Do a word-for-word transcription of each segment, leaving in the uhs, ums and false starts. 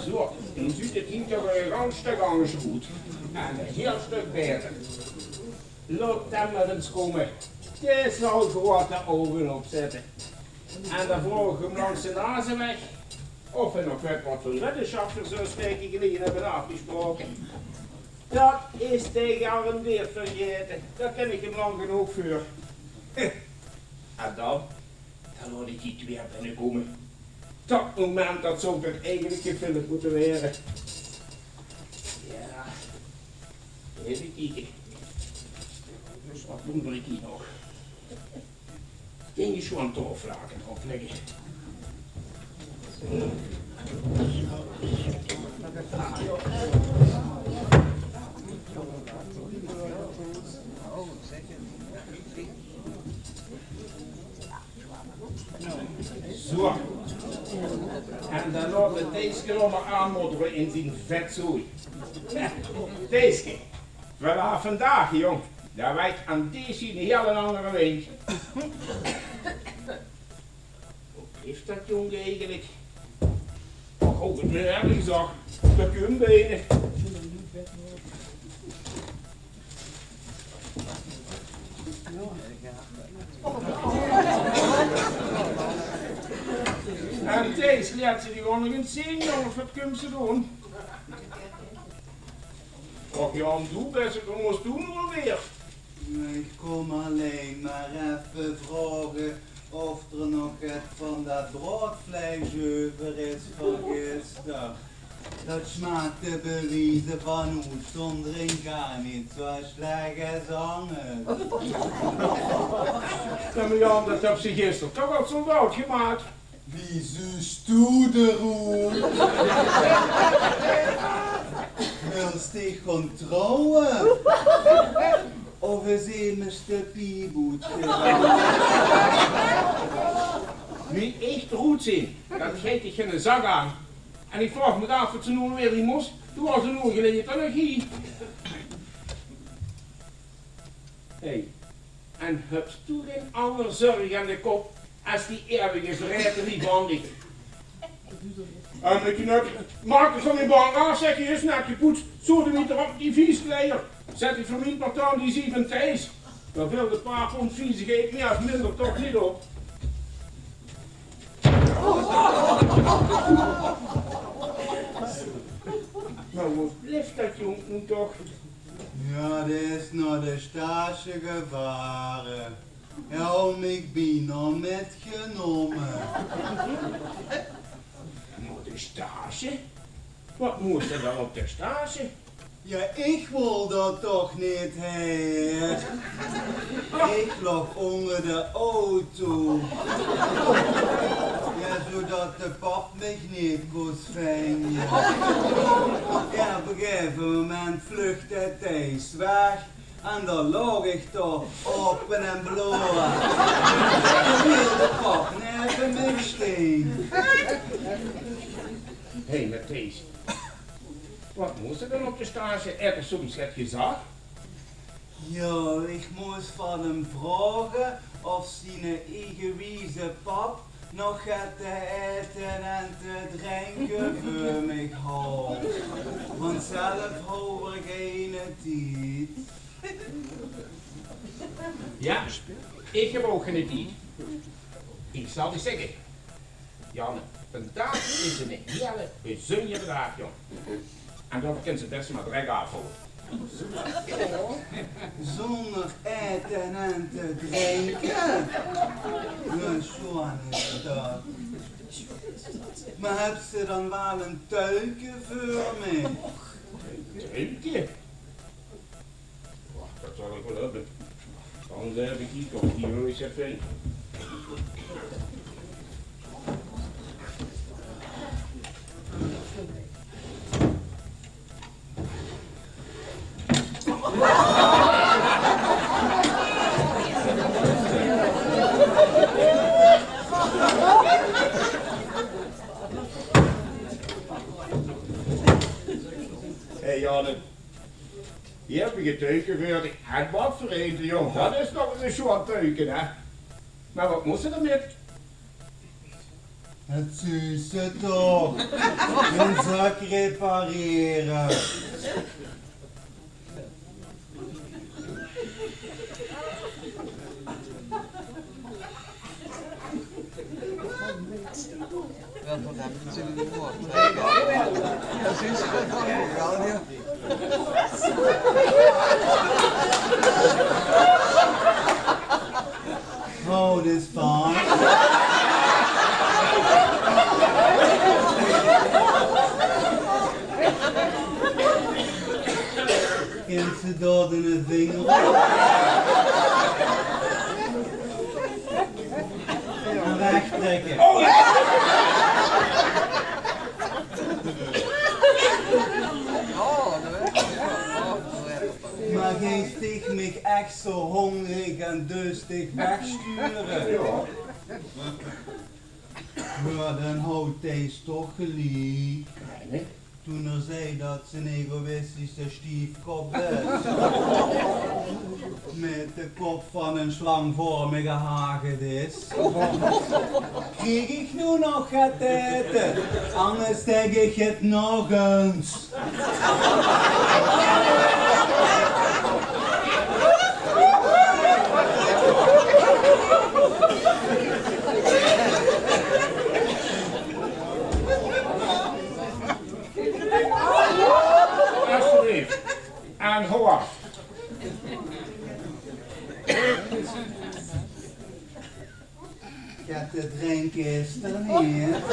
Zo, noe zuut 't hie toch ein gans stök angers oet. En ein hieël stök baeter. Laot 'm mer ins kómme. Dae zal groeate ouge opzètte. En dan vraog ich 'm langs de naze weg of hae nog weit waat veur weddesjap v'r zös waeke geleje höbbe aafgesjpraoke. Dat is te gegarandeerd vergaete. Dao kin ich 'm lang genóg veur. En dan, dan laot ich die twee binnekómme. Dat moment, dat zou toch eigelik gefilmp mótte waere. Jao, effe kieke. Dus waat mót ich hie nog? Kin ich zoe'n taoflaken oplegke? Zo. En dan laot 't Thijske nog mer aanmoddere in zien vetzooi. Thijske, vanaaf vandaag, jóng, dan waek aan dees zien hiel ein anger wind. Waat blief dat jóng eigelik? Och, hou 't mer erg, zag. Dat kump beter. En Thijs, laot ze die gewoon nog ins zeen, jóng, of waat kump ze doon? Och Jan, doe bès 't, waat mós doe noe alweer? Ich kóm allein mer effe vraoge of d'r nog get van dat broadvleis euver is van gister. Dat smaakde bie wieze van oetzóndering gaar neet zoe slech es angers. Jao, mer Jan, dat höbs se gister toch al zoe good gemaak. Wie zuus doe d'r oet? Wils dich gaon trouwe? Of is emes de piep oetgegange? Wie ich d'r oetzeen, dat geit dich geine zak aan. En ich vraog mich aaf wat se noe alweer hie mós. Doe waas 'n oer geleje toch nog hie. Hé, en höbs doe gein anger zörg aan de kop es die eeuwige vraeterie van dich? En de knöp, maak dich van mien bank aaf, zèk, die is net gepoets. Sodemieter op, die vies kleier. Zèt dich veur mien part aan die zie van Thijs. Dao vilt e paar pond viezigheid mieë of minder toch neet op. Mer wo blief dat jóng noe toch? Jao, dae is nao de stage gevare. Hae haw mich bienao mitgenómme. Nao de stage? Waat mós se dan op de stage? Jao, ich wól dat toch neet, hè. Ich loog ónger de auto. Jao, zoedat de pap mich neet kós vinge. Jao, op e gegaeve moment vluchde Thijs weg. En dao loog ich toch ope en bloot. Terwiel de pap naeve mich sting. Hé, Matthijs. Waat mós se dan op de stage? Haet 'r soms get gezag? Jao, ich mós van 'm vraoge of ziene eigenwieze pap nog get te aete en te drinke veur mich haw. Want zelf hou ich geine tied. Jao, ich höb ouch geine tied. Ich zal dich zègke, Janne, vandaag is 'ne hiele bezunjere daag, jóng. En daoveur kins se bès mer drek aafhawwe. Zónger aete en te drinke? Jao, sjoon is dat. Mer höbs se dan waal e tuike veur mich? Tuike? Wach, dat zal ich waal höbbe. Dan, eh, effe kieke of ich hie nog get vinj. Hé, Janne. Hie höb ich e tuike veur dich. En wat veur eentje, jóng. Dat is toch 'ne sjoon tuike, hè? Mer wat mós se d'rmit? Dat zuus se toch. Ein zak reparere. Haw d'r van. Kins se dao de vinger op? En wegtrèkke. Mer geis dich mich ech zo hóngrig en döstig wegsjture? Jao, dan haw Thijs toch geliek. Toen 'r zag dat ze 'n egoïstische stiefkop is. Mit de kop van 'n slangvormige hagedis. Krieg ich noe nog get te aete? Angers zèk ich 't nog ins. Alsjeblieft. En hou af. Get te drinke is d'r neet.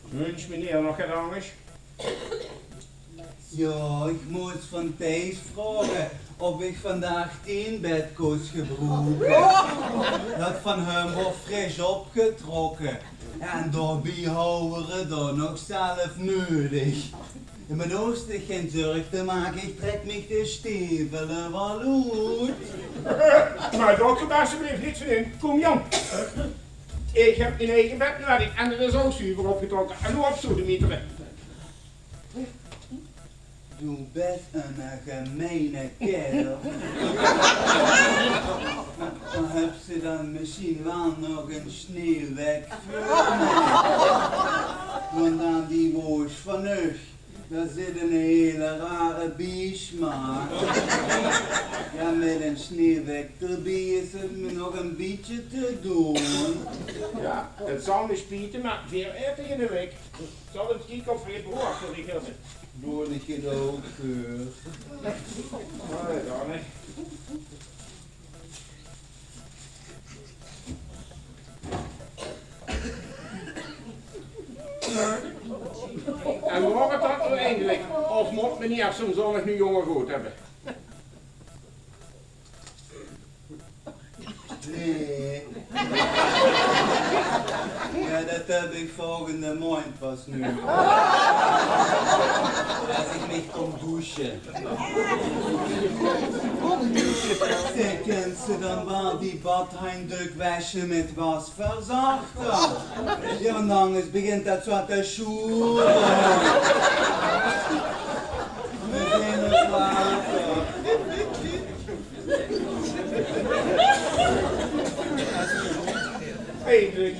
Wunsj meneer nog get angers? Jao, ich mós van Thijs vraoge of ich vandaag dien bed kós gebroeke. Dat van häöm waor fris opgetrokke. En daobie haw 'r 't dan nog zelf neudig. Mer doe hoofs dich gein zörg te make, ich trèk mich de stevele waal oet. Mer doot d'r alsjeblieft niks van in. Kóm, jóng. Ich höb mien eige bed neudig en dat is ouch zuver opgetrokke. En noe opsodemietere. Doe bès 'ne gemeine kaerel. Dan höbs se dan mesjien waal nog 'n sneeuwwèk veur mich. Want aan die woosj van uch, dao zit 'ne hele rare biesjmaak. Jao, mit 'n sneeuwwèk d'rbie is 't mich nog 'n bietje te doon. Jao, 't zal mich spiete, mer veer aete in de waek. Zal ins kieke of v'r get brood veur dich höbbe. Doon ich 't ouch veur. Allee, dan, hè. En waor 't dat noe eindelik? Of mót meneer zoe'n zonnig nuuj jóngerood höbbe? Nae. Jao, dat höb ich volgende maondj pas neudig. Es ich mich kóm douche. Zèk, kins se dan waal die badhandjdook wesje mit wasverzachter? Jao, want angers begint dat zo te sjoere. Mit in 't water. Eindelik.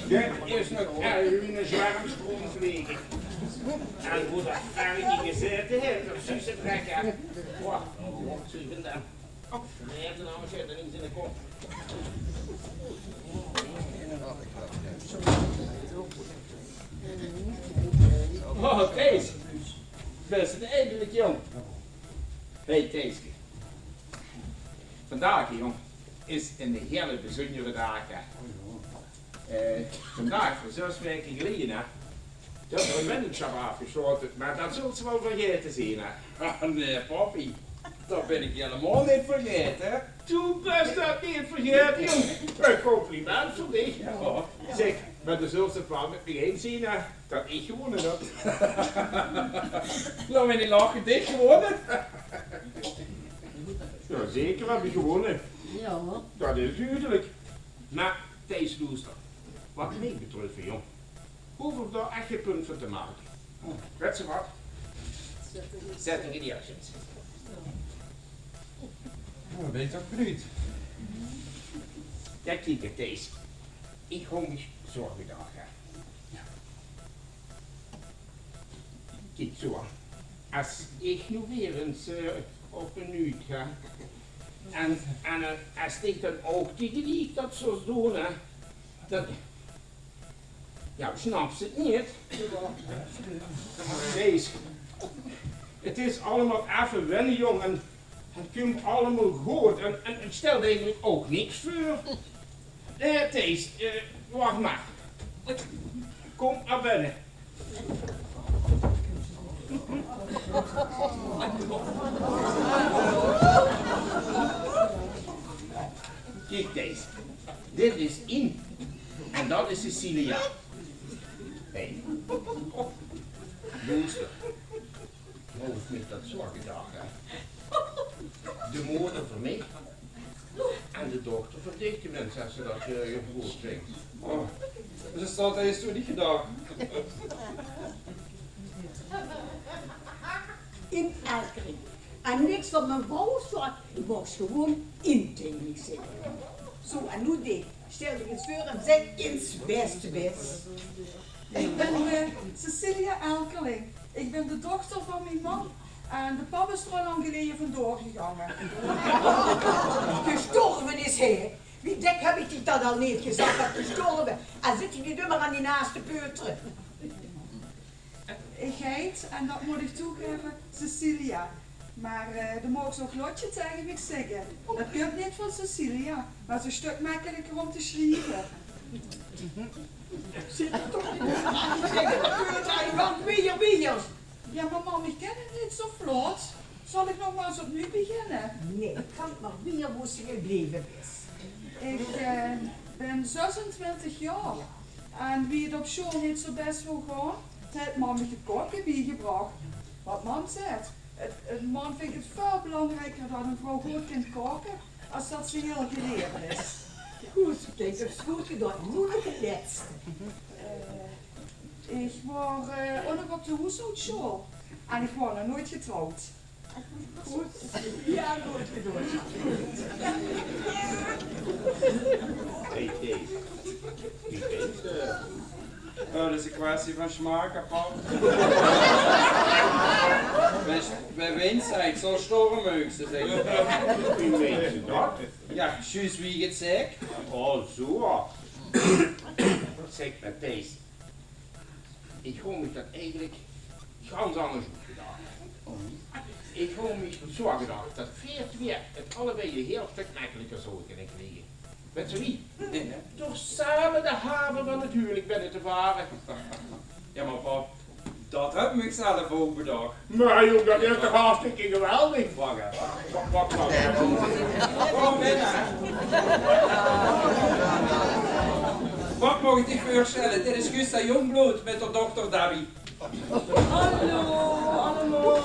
Dit is nog erger wie 'ne zwermstroomvleger. En wo dat verke gezaete haet, dat zuus se direk, hè. Boah, wat zów ich vinje? Oh, nae, de naam zit d'r neet in de kop. Oh, Thijs. Bès se d'r eindelik, jóng? Hey, Thijske. Vandaag, jóng, is 'ne hiele bezunjere daag, hè. Eh, vandaag, veur zès waeke geleje, hè, höbbe v'r 'n weddenschap aafgesjlaote, mer dat zöls se waal vergaete zeen, hè. Ah, nae, pappie, dat bön ich hielemaol neet vergaete. Doe bös dat neet vergaete, jóng. E compliment veur dich. Jao. Zèk, mer doe zöls 't waal mit mich eins zeen, hè, dat ich gewónne höb. Laot mich neet lache, dich gewónne? Jao, zeker höb ich gewónne. Jao. Dat is dudelik. Mer, Thijs, loester. Wat mich betröf, jóng, hoof ich dao ech gein punt van te make. Wèts se wat? Zèt dich in die ergens. Dao bön ich toch benuujd. Jao, kiek, Thijs. Ich haw mich zörg gedrage, hè. Kiek, zoea. Es ich noe weer ins, eh, op ein nuut gaon, en, en, eh, es ich dan ouch tegeliek dat zów doon, hè, dan, jao, snaps se 't neet? Thijs, 't is allemaol effe wenne, jóng, en 't kump allemaol good. En, en 't stèlt eigelik ouch niks veur. Eh, Thijs, eh, wach mer. Kóm mer binne. Kiek, Thijs. Dit is Ien. En dat is Cecilia. Hé. Loester. Haw ich mich dat zörg gedrage, hè. De moder veur mich en de dochter veur dich, tenminste, es se dat, eh, good vinjs. Oh, dus dat höbs doe neet gedach. Ien Elkering. En niks van mevrouw Sjort, ich maag gewoon Ien taenge dich zègke. Zo, en noe dich. Stèl dich ins veur en zèk ins wae se bös. Ich bön, eh, Cecilia Elkerling. Ich bön de dochter van miene man. En de pap is d'r al lang geleje vandoor gegange. Gestorve is hae. Wie dèk höb ich dich dat al neet gezag, dat gestorve? En zits se neet ummer aan die naas te peutere? Ich heit, en dat mót ich toegaeve, Cecilia. Mer, eh, de moogs ouch Lotje taenge mich zègke. Dat kump neet van Cecilia, mer is e stök mekkeliker óm te sjrieve. Zit 'r toch neet aan. Ich zèk, dat gebeurt eigelik wiejer, wiejer. Jao, mer mam, ich kin 't neet zo vlot. Zal ich nog mer ins opnuuj beginne? Nae, ich kan 't mer weer, wo se gebleve bös. Ich, eh, bön zesentwintig jaor. En wie 't op sjool neet zo bès wou gaon, haet mam mich 't kaoke biegebrach. Wat mam zaet, 't, 'ne man vinjt 't väöl belangrijker dat 'n vrouw good kint kaoke es dat ze hiel geleerd is. Good, kiek, höbs good gedaon. Noe nog 't lètste. Eh, ich waor, eh, ouch nog op de hoeshaodsjool. En ich waor nog noeats getrouwd. Good. Jao, good gedaon. Hé, Thijs. Wie vinjs se 't? Jao, dat is 'n kwestie van smaak, hè, pap. Wae, wae wint, zag ich, zal sjtorre, mós se zègke. Wie meins se dat? Jao, zjus wie ich 't zèk. Oh, zo. Zèk, Thijs. Ich haw mich dat eigelik gans angesj oetgedach. Ich haw mich zoea gedach dat veer twieë 't allebei e hiel stök mekkeliker zouwe kinne kriege. Wèts se wie? Door same de have van 't huwelijk binne te vare. Jao, mer pap, dat höb ich mich zelf ouch bedach. Mer jóng, dat is toch hartstikke geweldig? Wach effe. Wach, wach, wach. Kóm binne. Pap, maag ich dich veurstelle? Dit is Gusta Jongblood mit häör dochter Debbie. Hallo allemaol.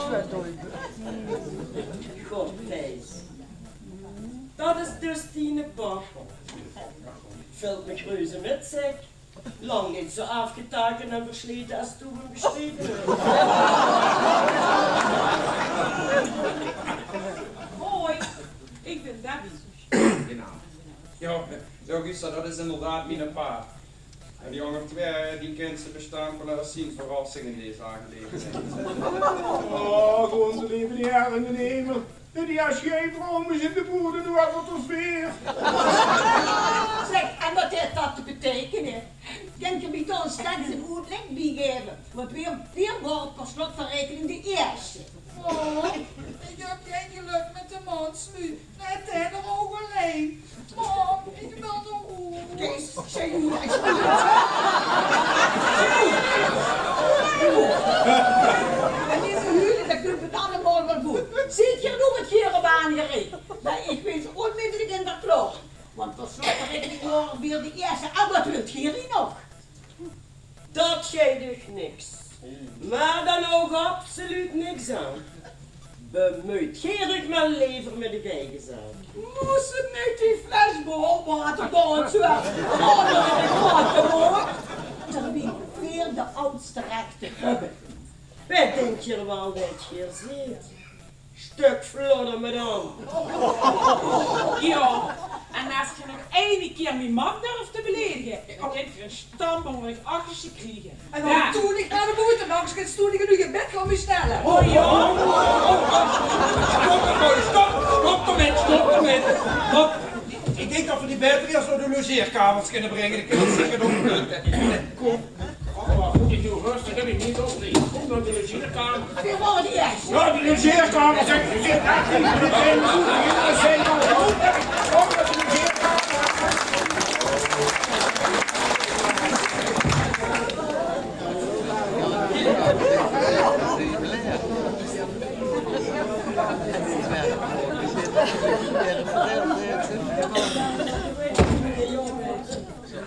God, Thijs. Dat is dus diene pap. Vilt mich reuze mit, zèk. Lang neet zo aafgetakeld en verslete es toen v'r 'm besjreve höbbe. Hoi, ich bön Debbie. Genau. Jao, jao, Gusta, dat is inderdaad miene pa. En die anger twieë, die kins se bestempele es zien verrassing in deze aangelegenheid. Oh, gonze leve Heer in den hemel. Die sjeidroom is in de boede noe al tot veer. Zeg, en wat haet dat te beteikene? Kint geer mich dao straks 'n oetlèk bie gaeve? Want veer, veer waore per slot van raekening de ierste. Oh, ich höb gein gelök mit de mansluuj. Nae, 't haet d'r ouch allein. Mam, ich wil nao hoes. Kees, zèk, en neet zo huule, dan kump 't allemaol waal good. Zeet geer noe wat geer höb aangerich? Mer ich wees ónmiddellik in de klaor. Want per slot van raekening waore veer de ierste. En wat wilt geer hie nog? Dat geit uch niks. Mer dan ouch absoluut niks aan. Bemeut geer uch mer lever mit uch eige zaak. Mós se neet die fles borrelwater dao zo ónger in de gaate hoore? Terwiel veer de audste rechte höbbe. Wae dink geer waal det geer zeet? Stök vlotter, madam. Jao, en es geer nog eine kier mien mam durft te beledige, dan höb geer ein stamp ónger eur achterste kriege. En dan doon ich nao de boete, anders kins doe neet genóg in bed gaon bestelle. O jao. Stop, stop, stop d'rmit, stop d'rmit. Wat? Ich dink det v'r die baeter ieës nao de logeerkamers kinne bringe. Dan kinne v'r zeker nog punte. Kóm. Wach, ich doon rustig, ich höb neet op, nae. Kóm nao de logeerkamer. Veer wille die ieës. Jao, die logeerkamer, zèk, zèk.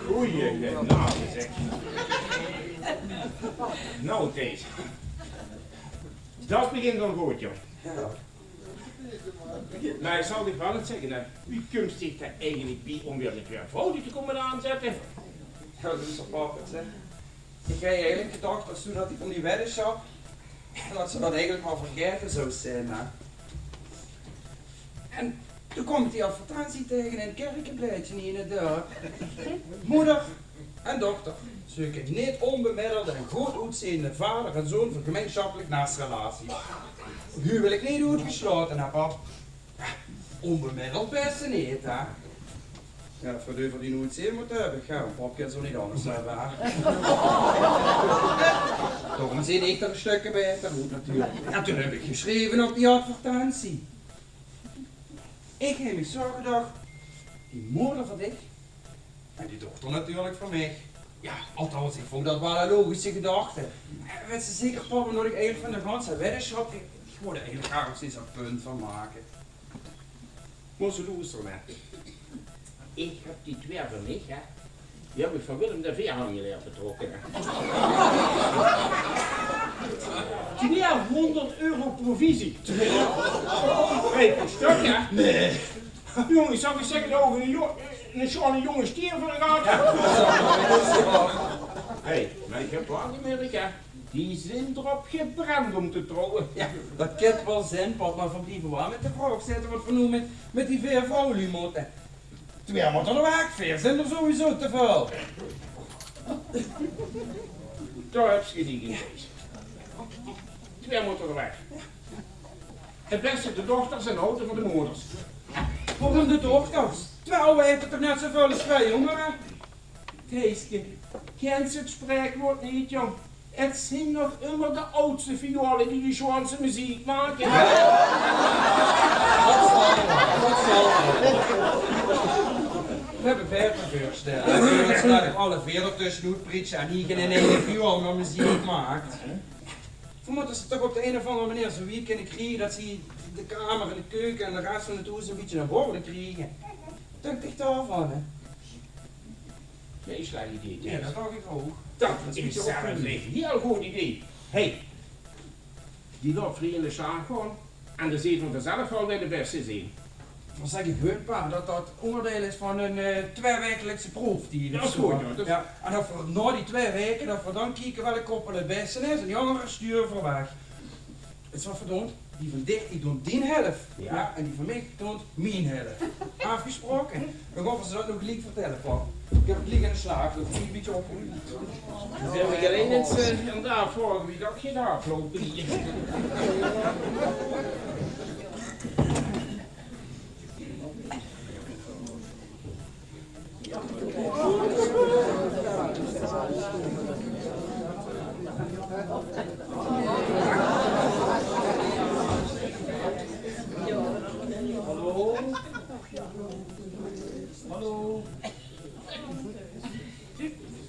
Goeienaovend, zèk. Noe, Thijs. Det begint al good, jóng. Mer ich zal dich waal get zègke, hè. Wie kums dich dao eigelik bie óm weer mit dien vrouw te kómme aanzètte? Jao, det is apart, hè. Ich haw eigelik gedach det ze det van die weddesjap, det ze det eigelik waal vergaete zou zeen, hè. En toen kóm ich die advertentie taenge in 't kèrkeblaedje in 't dörp. Moder en dochter zeuke neet ónbemiddelde en good oetzeende vader en zoon veur gemeensjappelik naastrelatie. Noe wil ich neet oetgeslaote, hè, pap. Ónbemiddeld bès se neet, hè? Jao, veur die, veur die noets zin mót höbbe. Jao, pap kin zo neet anders höbbe, hè? Daoróm zeen ich d'r e stökske baeter oet, natuurlik. Jao, toen höb ich gesjreve op die advertentie. Ich höb mich zo gedach, die moder van dich en die dochter natuurlik van mich. Jao, althans, ich vónj det waal 'n logische gedachte. Eh, wèts se zeker, pap, det ich eigelik van de ganse weddesjap, ich, ich wól eigelik gaar neet ins e punt van make. Mós se loestere, hè. Ich höb die twee van mich, hè. Die höb ich van Willem de Veerhangeleer betrokke, hè. Tweehóngerd euro provisie. Hey, e stök, hè? Nae. Jóng, ich zal dich zègke, dao ouch 'ne jo-, 'ne sjoeane jónge stier veur gehad, hè. Hey, mer ich höb waal gemirk, hè. Die zeen d'rop gebrand óm te trouwe. Jao, det kènt waal zeen, pap, mer veer blieve waal mit de vraog zitte waat veer noe mit, mit die veer vrouwluuj mótte. Twee mótte d'r weg, veer zeen d'r sowieso te väöl. Dao höbs se geliek in, Thijs. Twee mótte d'r weg. 't Bèste de dochters en de aw veur de moders. Waoróm de dochters? Twee aw wete toch net zoväöl es twee jóngere? Thijske, kins se 't spraekwaord neet, jóng? 't Zeen nog ummer de awdste vioole die de sjoeanste meziek make. Det zal waal, det zal waal. Veer höbbe baeter veurstelle. Veer höbbe alle veer d'r tösjenoet prietse en hie gein eine viool mier meziek maak. Veer mótte ze toch op de ein of anger meneer zo wied kinne kriege det ze de kamer en de keuke en de res van 't hoes e bietje in orde kriege. Waat dink dich daovan, hè? Gein slech idee, Thijs. Nae, det dach ich ouch. Det is zelfs e hiel good idee. Hey, die laot v'r hie in de sjaar gaon en dan zeen v'r vanzelf waal wae de bèste zeen. Dan zègk ich gewoon, pa, det det óngerdeil is van ein, eh, twieëwekelikse proeftied of zo. Det is good, jao. Jao, en det v'r nao die twieë waeke, det v'r dan kieke welk koppel 't bèste is en die angere sjture v'r weg. Is waat verdoond, die van dich, die doont dien helf. Jao. Jao, en die van mich doont mien helf. Aafgesjpraoke. Dan gaon v'r ze det nog geliek vertèlle, pap. Ich höb geliek eine slaag, det is e bietje opgeruump. Dan höb ich allein ins, eh, aan 't aafvraoge wie det gein aafloup hie. Hallo? Hallo?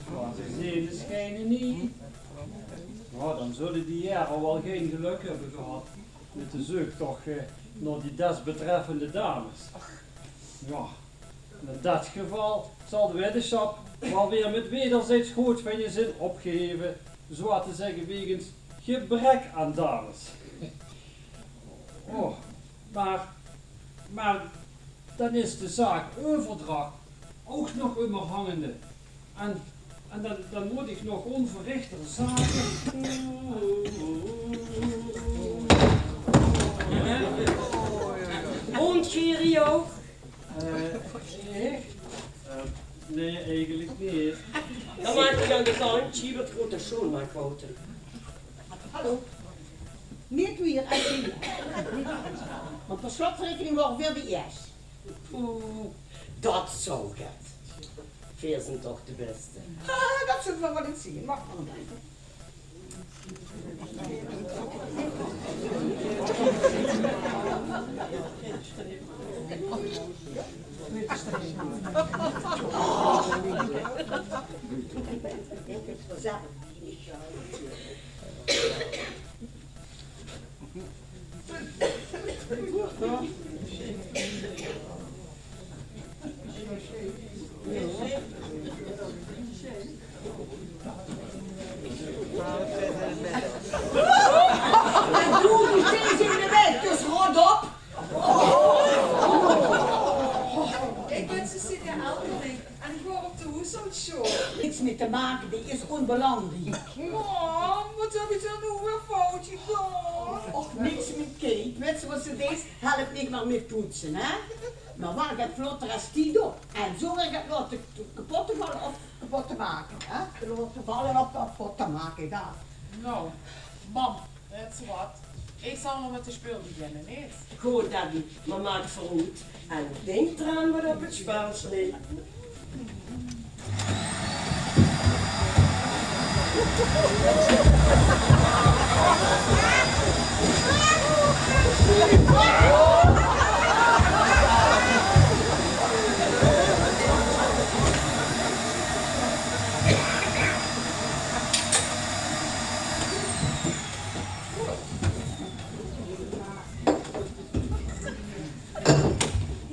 Jao, ze zeen de sjijne neet. Jao, dan zulle die hiej waal gein gelök höbbe gehad mit de zeuktoch, eh, nao die desbetreffende dames. Jao, in det geval zal de weddesjap waal weer mit wederzijds goodvinje zeen opgeheve, zo waat te zègke wegens gebrek aan dames. Oh, mer, mer dan is de zaak-euverdrach ouch nog ummer hangende. En, en dan, dan mót ich nog ónverrichter zake. Hie ouch? Eh, nae. Eh, nae, eigelik neet. Dan maak ich aan de kantj, hie wuuert groeter sjoon, maak Wouter. Hallo. Neet weer, alsjeblieft. Want per slotverrekening waore veer de ieërs. Oeh, dat zou get. Veer zien toch de bèste. Ah, dat zulle veer waal ins zeen. Wach mer. En doe, doe steeds in de weg, dus rot op. Ich bön Cecilia Eltering en ich waor op de hoeshaodsjool. Niks mit te make, die is ónbelangriek. Mam, wat höb ich d'r noe weer fout gedaon? Och, niks mit, Kate. Wèts se wat se deis? Help mich mer mit poetse, hè? Mer waal get vlotter es Tido. En zo weer get laote kepot te valle of kepot te make, hè? Te laote valle of kepot te make, dao. Noe, mam, wèts se wat? Ich zal mer mit de speul beginne, neet? Good, Debbie, mer maak veuroet en dink d'raan wat op 't spel steit.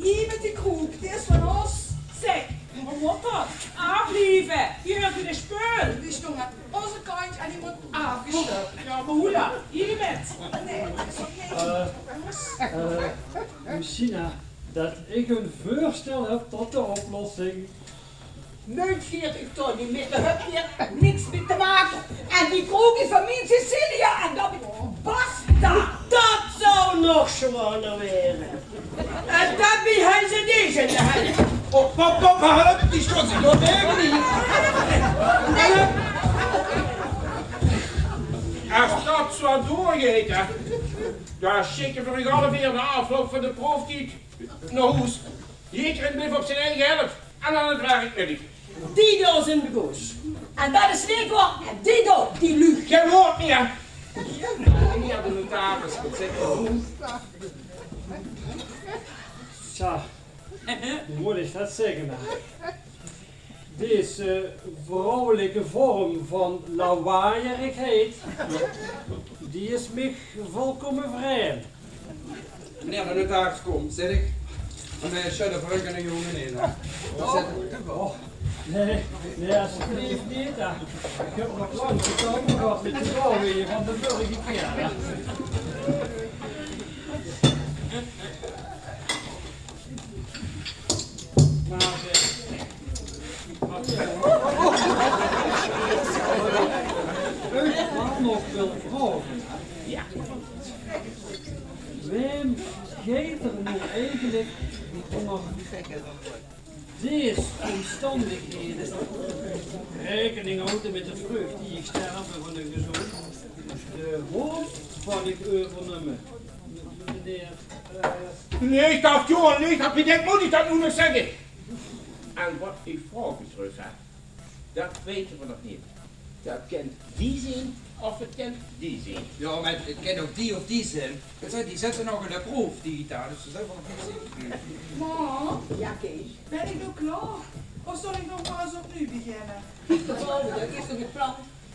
Hie mit de kroek, die is van ós. Zèk, wat mót dat? Aafblieve! Hie höb ich de speul. Die stóng aan ózze kantj en die mót aafgesjtub. Jao, mer hoe dan? Hie mit. Nae, dat is oké. Eh, eh, Lucina, dat ich ein veurstel höb tot de oplossing. Neet veertig ton, die mit de höb hie niks mit te make. En die kroek is van mien Cecilia en dat basta. Dat zou nog sjoeaner waere. En daobie höbs se deze in de henj. Oh, pap, pap, help, die stort zich door de hemel hie. Help. Es dat zo doorgeit, hè, dan sjikke veer uch alle veer nao aafloup van de proeftied nao hoes. Ederein blief op zien eige helf en aan 't werk mit uch. Dido is in de goos. En dat is neet waor. En Dido, die luug. Gein waord mie. Meneer de notaris, wat zèk geer? Tja, wie mót ich dat zègke, hè? Deze vrouwelijke vorm van lawaaierigheid, die is mich volkomen vreemd. Meneer de notaris, kóm, zèt ich. En, eh, sjödde veur uch en de jónge, nae, dan. Zèt ich. Oh, nae, nae, alsjeblieft neet, hè. Ich höb nog lang te koupe gehad mit de vrouwen hie van de vörige kier, hè. Mer, eh, wat ich waal nog wil vraoge, wae geit d'r noe eigelik ónger dees ómstandighede raekening hawte mit de vreugd die ich sterve van de gezoon, de hoofd van ich euvernumme? Meneer, eh, Nae, ich dach, Johan, nae, ich dach, wie dèk mót ich dat noe nog zègke? En wat die vrouw betröf, hè, dat weite v'r nog neet. Dat kènt die zeen of 't kènt die zeen. Jao, mer 't kènt ouch die of die zeen. Dat zeen, die zitte nog in de proef, digitaal, dus dat zeen v'r nog neet zeker. Mam? Jao, Kees? Bön ich noe klaor? Of zal ich nog mer ins opnuuj beginne? Kiek, dat is toch 't plan.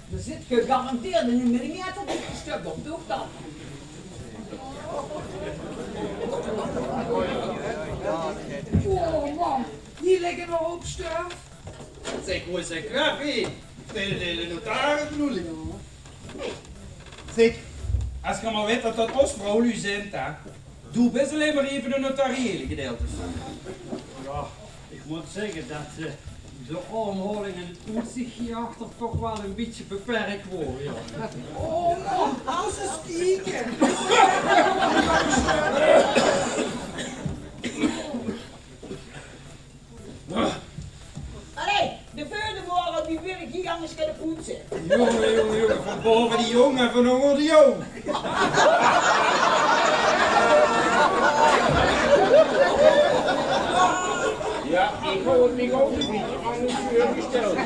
D'r zit gegarandeerd 'ne millimeter dikke stök op, toch dan? Oh mam, hie ligke 'n hoop sjtöf. Zèk, wo is de knappie? De, de, de notaris bedoel ich. Zèk, es geer mer wit dat dat ós vrouwluuj zint, hè. Doe bis allein mer effe de notariële gedeilte. Jao, ich mót zègke dat, eh, de aomhaoling en 't oetzich hie achter toch waal e bietje beperk waor, jao. Oh man, alles is kieke. Euver die jóng en van ónger die jóng. Jao, ich hou 't mich ouch ein bietje anges veurgesteld.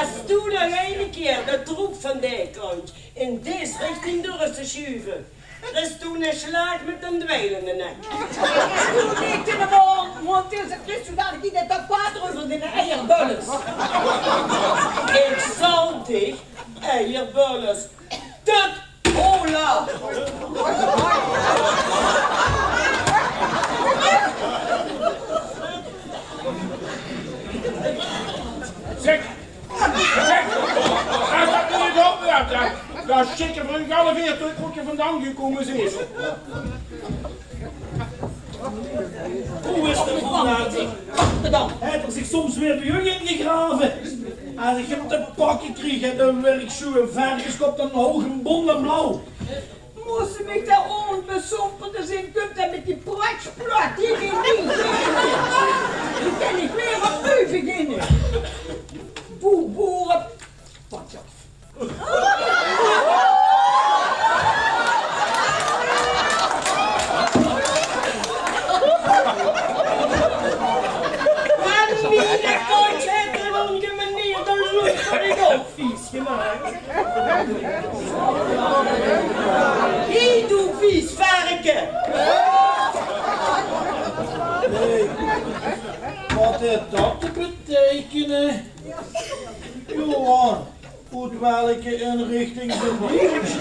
Es doe nog eine kier de troep van dae kantj in dees richting durfs te sjuve, kriss doe eine slaag mit ein dweil in de nek. Doe neet in de mond, want dees kriss doe dalik in de tapaat euver de eierbulles. Ich zal dich eierbulles. Tut! Hola! Zeg! Zeg! Es det noe neet opheurt, hè, dan sjikke v'r uch alle veer trök wo geer vandaan gekómme zeet. Hoe is de voetlaat? Haet 'r zich soms weer bie uch ingegrave? Es ich 'm te pakke krieg, hè, dan wirk ich zoe'n vergeskop, dan hoog en bont en blauw. Mós se mich dao ónbesompelde zin, kump 'r mit die pratsjplaat, die, die, die. Die kan ich weer opnuuj beginne. Boe, boe, op. Potjaf. Mien kóntj haet 'n óngemanierde look veur de dópvies gemaak. Hie, doe vies verke! Hey, waat haet det te beteikene? Johan, oet welke inrichting bön ich?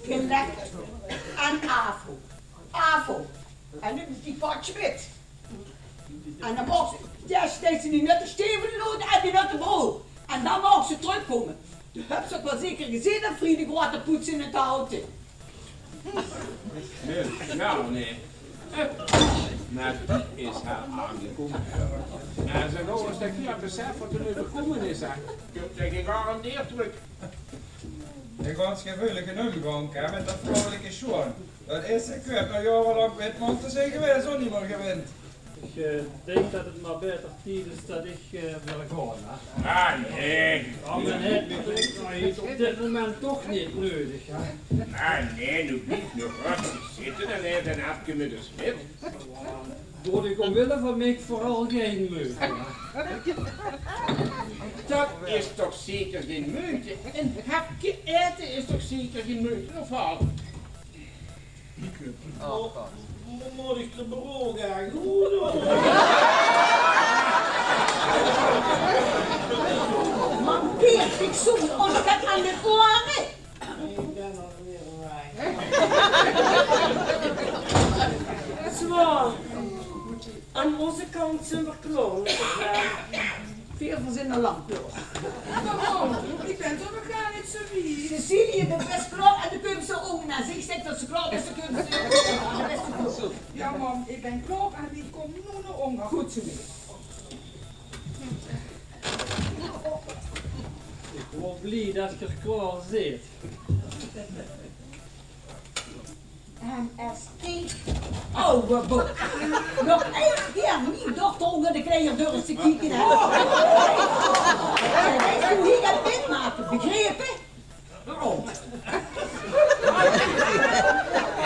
Gelek aan Avo. Avo. En noe die Bart Smit. En dan maaks se, ja, steeks se die nutte stevel oet en die nutte brood. En dan maaks se trökkómme. Doe höbs ouch waal zeker gezeen det Friede groeate poets in 't hout haet. Nae, nae. Mer die is hie aangekómme. En ze gauw es det hie besef waat 'm euverkómme is, hè, kump ze gegarandeerd trök. Ein gans geveulige ómgank, hè, mit det vrouwelike sjoon. Det is, ich höb nog jaorelank mit mótte zeen gewaes, ouch neet mieë gewend. Ich, eh, dink det 't mer baeter tied is det ich, eh, wil gaon, hè. Ah, nae. Jao, mer nae, det is op dit moment toch neet neudig, hè. Ah, nae, noe blief nog rustig zitte en aet ein hapke mit ós mit. Doot uch ómwille van mich veural gein meujte, hè. Det is toch zeker gein meujte? Ein hapke aete is toch zeker gein meujte, of waal? Mo-, mót ich de brook aan? Mankeert dich zoe'n ónget aan de oere? Ich bön alweer weg. Zo, aan ózze kantj zeen v'r klaor mit de vraog. Veer verzin ein lamp, jao. Pardon, ich bön toch nog gaar neet zo wied. Cecilie, doe bös klaor en doe kums zo ónger. Es ich zèk det se klaor bös, dan kums se ónger. Jao, mam, ich bön klaor en ich kóm noe nao ónger. Good zo, meneer. Ich bön blie det geer klaor zeet. En es die aw bok nog ein kier mien dochter ónger de kleier durf te kieke, hè, dan is ze hie get mitmake, begrepe? Oh.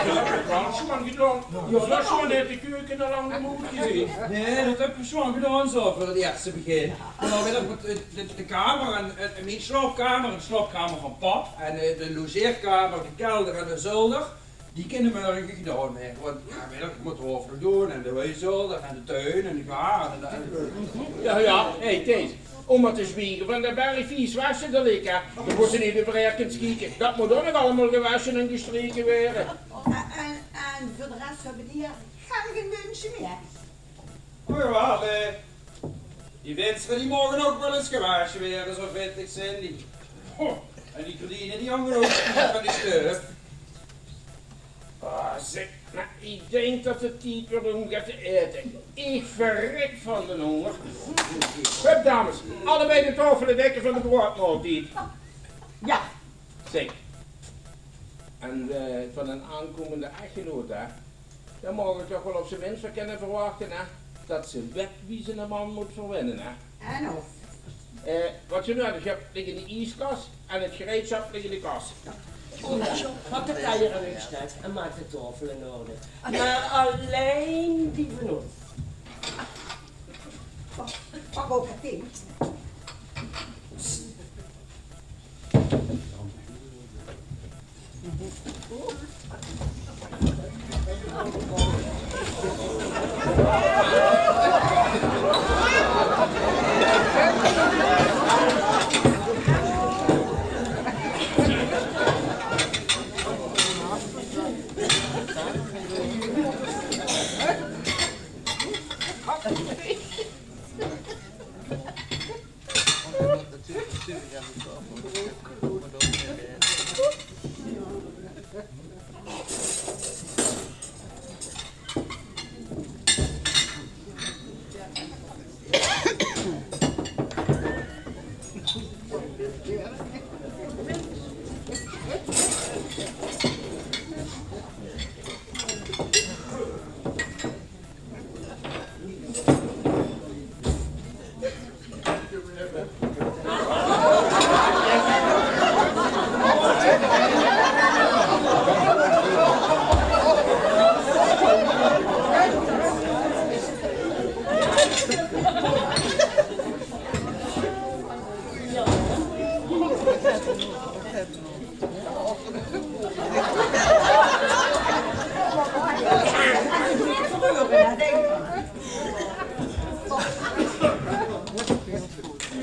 Det höb ich waal sjoon gedaon. Jao, det sjoon haet de keuke al lang de moeite gezeen. Nae, det höb ich sjoon gedaon, zo, veur 't ierste begin. En dan wil ich de, de, de kamer en, en mien slaopkamer, de slaopkamer van pap en, eh, de logeerkamer, de kelder en de zölder. Die kinne mörge gedaon waere, want, jao, weit ich, ich mót de hof nog doon en de huuszolder en de tuin en de gaarde en de... Jao, jao, hé, Thijs, óm mer te zwiege van det berg vies wasse det ich, hè. Doe mós neet euver Erkens kieke. Det mót ouch nog allemaol gewasse en gestreke waere. En, en, en veur de res höbbe die hie gaar gein wunsje mieë. O jao, eh, die vinstere die moge ouch waal ins gewasje waere, zo vinj ich, Cindy. Ho, en die gerdiene die hange ouch van die sjteuf. Ah, zeg, mer ich dink det 't tied wuuert óm get te aete. Ich verrek van de hónger. Hup, dames, allebei de taofele dekke veur de broadmaoltied. Jao. Zeg, en, eh, van ein aankómmende echtgenoot, hè? Dan maag 'r toch waal op z'n mins waal kinne verwachte, hè, det 'r weit wie 'r eine man mót verwinne, hè. En of. Eh, wat geer nudig höb, ligk in de ieskas en 't gereidsjap ligk in de kas. Good, pak de teier en de stek en maak de taofel in orde. Mer allein die van ós. Pak ouch 't dink.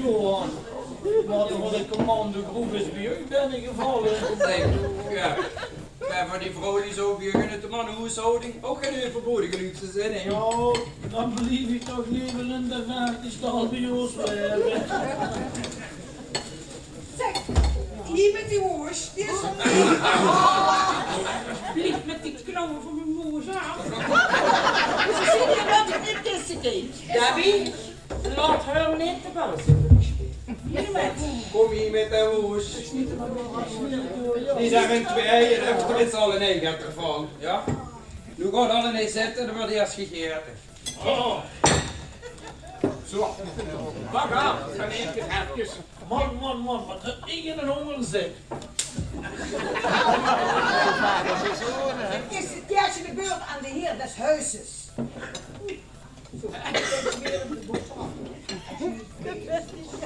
Johan, wat veur ein commandogroef is bie uch binnegevalle? Zeg, ja. Mer van die vrouw die zou bie uch in de mannehoeshouding ouch gein euverbodige luxe zeen, hè? Jao, dan blief ich toch leever in de vertiestal bie ós blieve. Zeg, hie mit die woosj, die is van mich. Blief mit die knauwe van mien woosj aaf. Ze zeen hie net in dit kisse, kind. Debbie, laot häör neet te bang zeen veur die speul. Hie mit. Kóm hie mit de woosj. Die zeen in twieë, en effe mit z'n alle nege d'rvan, ja? Noe gaot alle neet zitte, dan wuuert ieës gegete. Zo. Pak aaf, dan eet geer efkes. Man, man, man, wat höb ich eine hónger, zeg. 't Is de ieësjte de beurt aan de heer des huizes. Zo.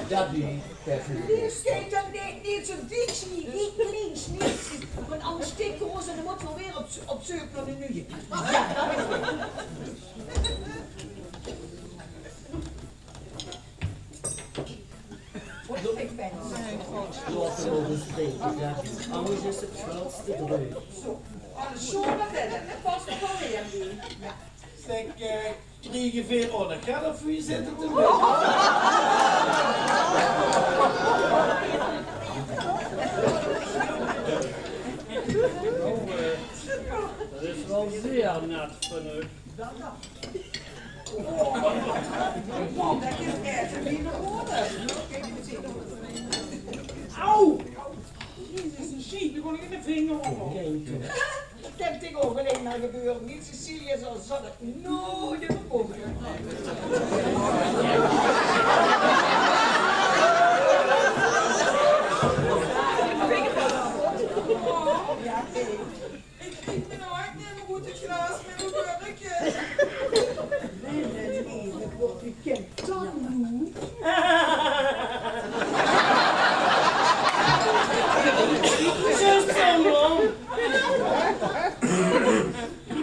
Dat die, dat die. Dit is toch neet, neet zo'n dingske, neet klein sneetskes. Want anders stik geer ós en dan mótte v'r weer op, op zeuk nao de nuje. Ja, dat is 't. Laot 'm nog ins drinke, ja. Anders is 't sjtals te dreug. Zo, alles sjoon nao binne, hè? Pas op alweer. Zeg, eh, kriege veer ouch nog geld veur hie zitte te doon? Dat is waal zeer nat van uch. Man, dat is ech neet normaal. Au! Jezus, ein sjeet, dao gaon ich in de vinger ónger. Dat kin toch ouch allein mer gebeure. Mien Cecilia zal, zal 't noeats euverkómme. Ja, oké. Ich krieg mien hart neet mieë oet 't glaas mit mien wurke. Nae, nae, nae, dat wuuert bekènd dan noe.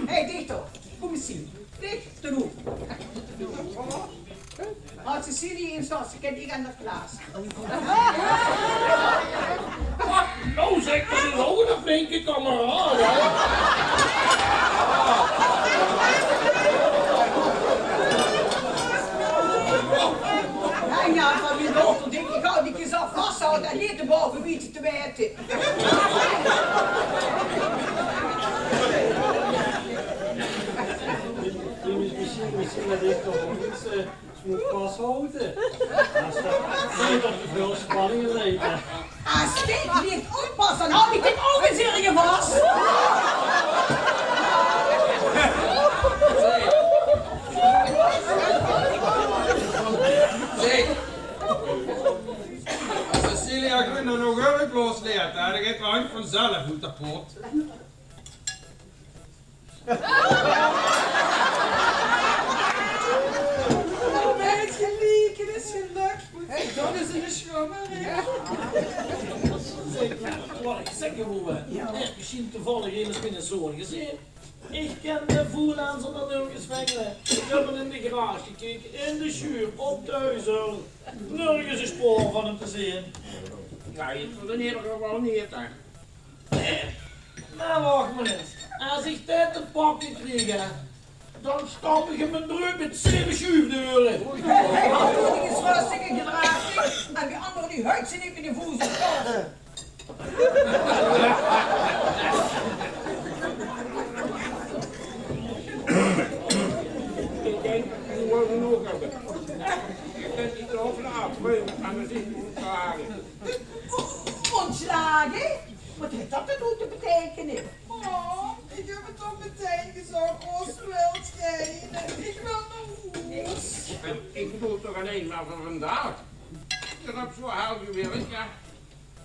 Hé, dichter, kóm ins hie. Dichter, doe. Haw Cecilie ins vas, ze kint neet aan de glaas. Noe zeg, dat is ouch 'ne flinke kameraad, hè? Ja, ja, van mien dochter dink ich, gaw die kier zelf vashawwe en neet de bove wiete te waete. Mesjien, mesjien det ich toch waal get, eh, mót vashawwe. Es det, es det te väöl spanning lègk, hè. Es dit neet oppas, dan haw ich dit ouch ins hie vas. Zeg. Zeg. Ja, det geit waal vanzelf oet de pot. Oh, mèt geliek, 't is gelök. Dat is 'ne sjrummer, hè? Zèk, wat ich zègke wól, hè. Höb geer mesjiens toevallig emes mit 'ne zoon gezeen? Ich kin de voelaans nörges vinge. Ich höb 'm in de garage gekeke, in de sjuur, op de huizer. Nörges e sjpoor van 'm te zeen. Jao, ich veur in eder geval neet, hè. Mer wach mer ins. Es ich dit te pakke krieg, hè, dan sjtamp ich 'm in de reut mit zeve sjuufdeure. Doe dich ins rustig en gedraag dich. En die angere, die huit ze neet mit de voes op. Ich dink, noe wille v'r genóg höbbe. Ich dink, die tafel aafruime en dan zeen v'r oetslagen. Oetslagen? Wat haet dat noe te beteikene? Mam, ich höb 't toch metein gezag, ós wilt geine. Ich wil nao hoes. Ich bedoel toch allein mer veur vandaag. Geer höb zoe hel gewirk, jao.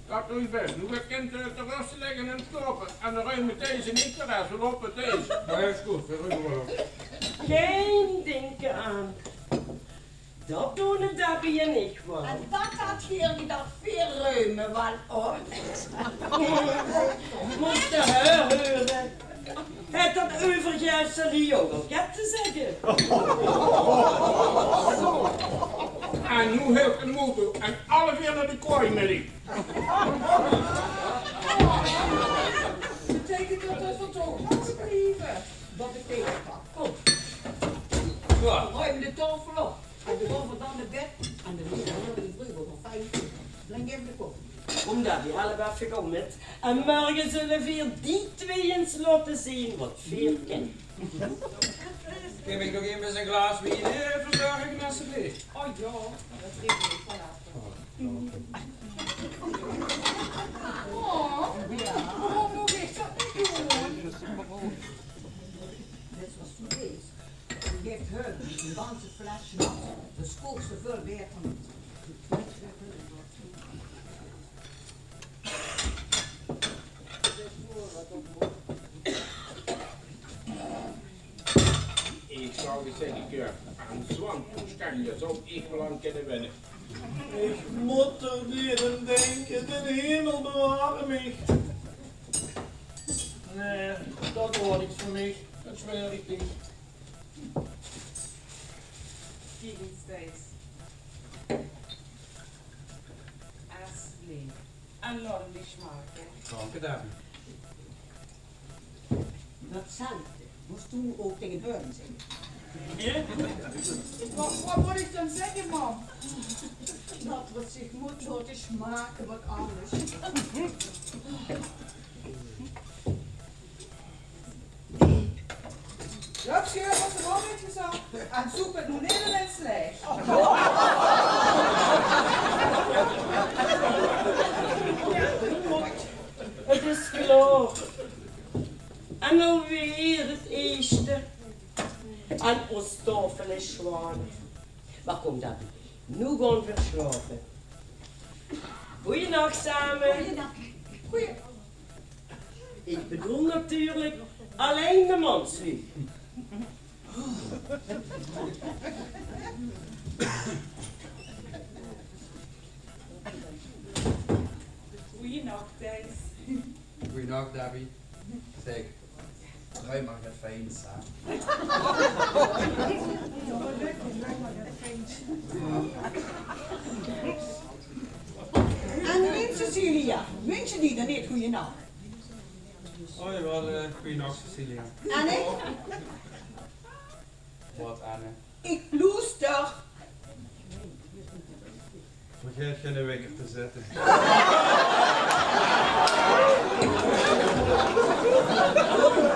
Dat doon ich bès. Noe kint geer te rös ligke en slaope. En dan ruime v'r dees neet, de res, v'r loupe dees. Jao, is good, v'r ruime waal op. Gein dinke aan. Dat doon de Debbie en ich waal. En dat hat geer gedach, veer ruime waal op. Mós de häör heure. Haet dat euverige Sally ouch al get te zègke? En noe höb ich de moed en alle veer nao de kooi, Millie. Beteikent dat dat v'r toch mótte blieve? Dat beteikent dat. Kóm. Jao. Ruim de taofel op. En dan gaon v'r dan nao bèd. En dan is 't mörge vreug ouch nog fijn. Breng effe de koffie. Kóm, Debbie, help effe gauw mit. En mörge zulle veer die twee ins laote zeen wat veer kinne. Kin ich nog emes e glaas wien, eh, verzörge, alsjeblieft? Oh jao, dat drink ich waal effe. Oh, waorom maag ich dat neet doon? Dit waas toen dees. Die haet häör ein ganse fles sjnaps, dus kooks se väöl baeter. Ich zou gezag, ich, eh, aan zoe'n toesjtandj zou ich waal aan kinne winne. Ich mót d'r neet aan dinke, de hemel beware mich. Nae, dat wuuert niks veur mich, dat zweer ich dich. Kiek ins, Thijs. Asli. En laot 'm dich sjmake. Dank dich, Debbie. Datzelfde mós doe ouch taenge häör zègke. Hè? Wat, wat mót ich dan zègke, mam? Dat 'r 't zich mót laote sjmake, wat angers. Höbs se gehuurd wat de mam haet gezag? En zoek 't noe neet in 't slech. Good, 't is klaor. En alweer 't ierste. En ós taofel is sjoon. Mer kóm dan, noe gaon v'r sjlaope. Goojenach same. Goojenach. Goojenach. Ich bedoel natuurlik allein de manslui. Goojenach, Thijs. Goojenach, Debbie. Zèk, druim mer get fijns, hè. En mien Cecilia, wins se die dan neet goojenach? Oh jawaal, eh, goojenach, Cecilia. En ich? Wat, Anne? Ich loester. Vergaet geine wekker te zètte.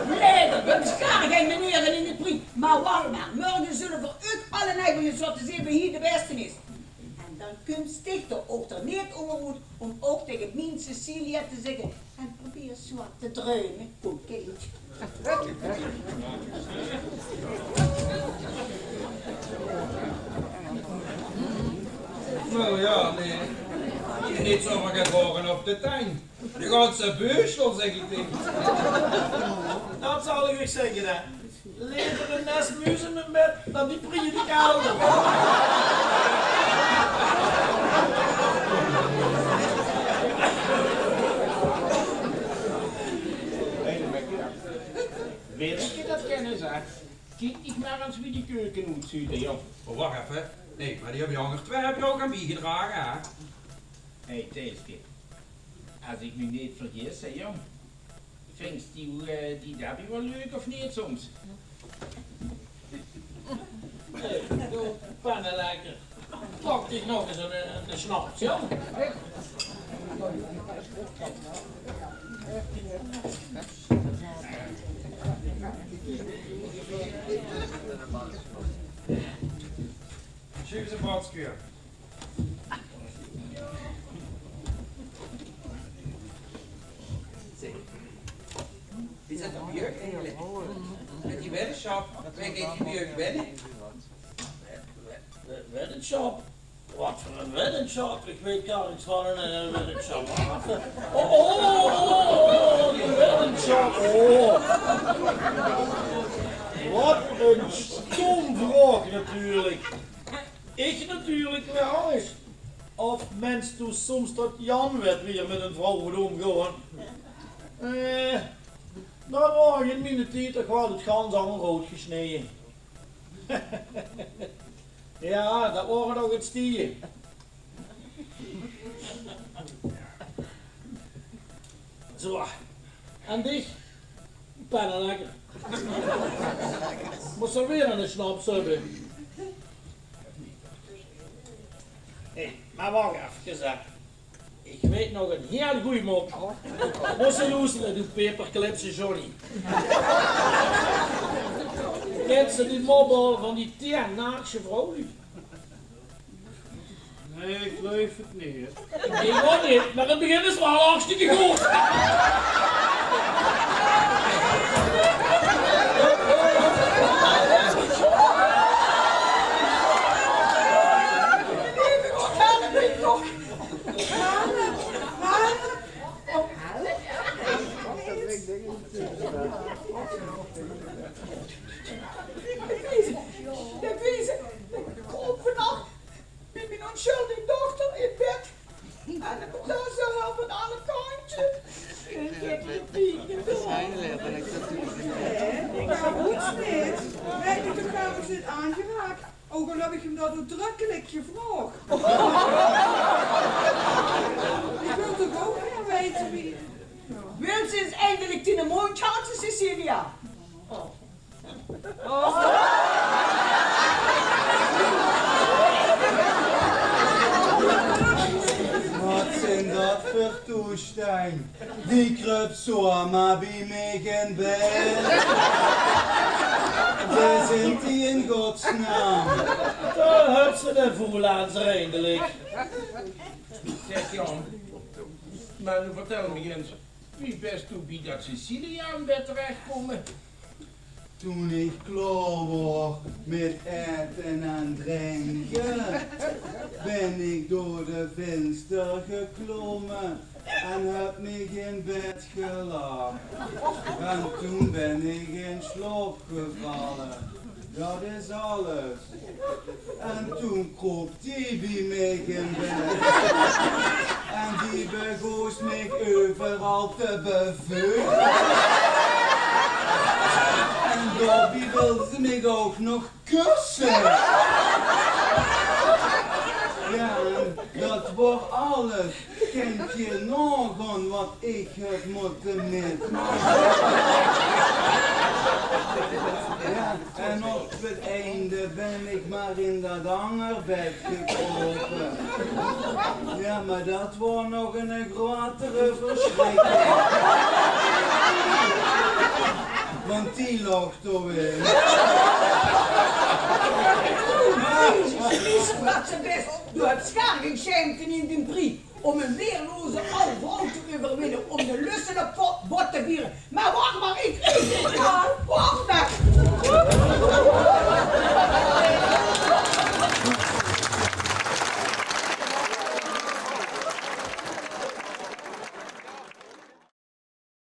Nae, dat besjare gein meneer in de prie. Mer wach mer, mörge zulle v'r uch alle neiberges laote zeen wae hie de bèste is. En dan kums dich d'r ouch d'r neet ónger oet óm ouch taenge mien Cecilia te zègke: en probeer ins get te druime, good kindj. Noe jao, nae. Neet zomaar get waore op de tang. De ganse beursjel, zèk ich dich. Dat zal ich uch zègke, hè. Leever ein nes muus in mien bèd dan die prieje in de kelder. Wèt ich det kennis, hè? Kiek dich mer ins wie die keuke oetzuut, hè, jóng. Oh, wach effe. Nae, mer die höbbe die anger twieë höbbe die ouch aan biegedrage, hè? Hé, Thijske. Es ich mich neet vergis, hè, jóng. Vinjs doe, eh, die Debbie waal leuk, of neet, soms? Hé, doe, pennelekker. Pak dich nog ins eine, eine sjnaps, jóng. Sjuuf ins ein bordje. Zèk, wie zit det bie uch eigelik? Mit die weddesjap, wae geit die bie uch winne? Wed-, wed-, weddesjap? Waat veur ein weddesjap? Ich weit gaar niks van ein, eh, weddesjap aaf. Oh, oh, oh, oh, die weddesjap. Oh. Waat ein sjtóm vraog natuurlik. Ich natuurlik waal ins. Of mins doe soms det Jan wit wie 'r mit ein vrouw mót ómgaon? Eh, det waor in miene tied toch waal 't gans ange hout gesneje. Jao, det waore nog ins tieje. Zo, en dich, pennelekker. Mós se weer eine sjnaps höbbe. Hé, mer wach efkes, hè. Ich weit nog ein hieël gooj mop. Mós se loestere, doe paperclipse Johnny. Kins se die mop al van die tieën naaksje vrouwluuj? Nae, ich geluif 't neet. Ich ouch neet, mer 't begin is waal hartstikke good. Bie mien ónsjuldig dochter in bèd. En de prinses helpt aan alle kantjes. Nae, mer good neet. Hae haet mich toch gaar neet aangeraak. Ouch al höb ich 'm det oetdrökkelik gevraog. Ich wil toch ouch gaer weite wie. Wils se ins eindelik diene móndj halde, Cecilia? Waat zeen det veur toesjtänj? Wie kröp zomaar bie mich in bèd? Wae zeen die in godsnaam? Dao höbs se de voelaanser eindelik. Zèk, Jan, mer noe vertèl mich ins, wie bès doe bie det Cecilia in bèd terechgekómme? Toen ich klaor waor mit aete en drinke, bön ich door de vinster geklómme en höb mich in bèd gelag. En toen bön ich in sjlaop gevalle. Det is alles. En toen kroop die bie mich in bèd. En die begós mich euveral te beveuge. En daobie wilde ze mich ouch nog kusse. Jao, en det waor alles. Kènt geer naogaon waat ich höb mótte mitmake? Jao, en op 't einde bön ich mer in det anger bèd gekrope. Jao, mer det waor nog ein groatere versjrikking. Want die laog dao in. Jezus, wat ze best. Doe höbs gaar gein sjaemte in dien prie. Óm ein weerloze aw vrouw te euverwinne, óm de lus op bót te viere. Mer wach mer, ich, ich, wach mer.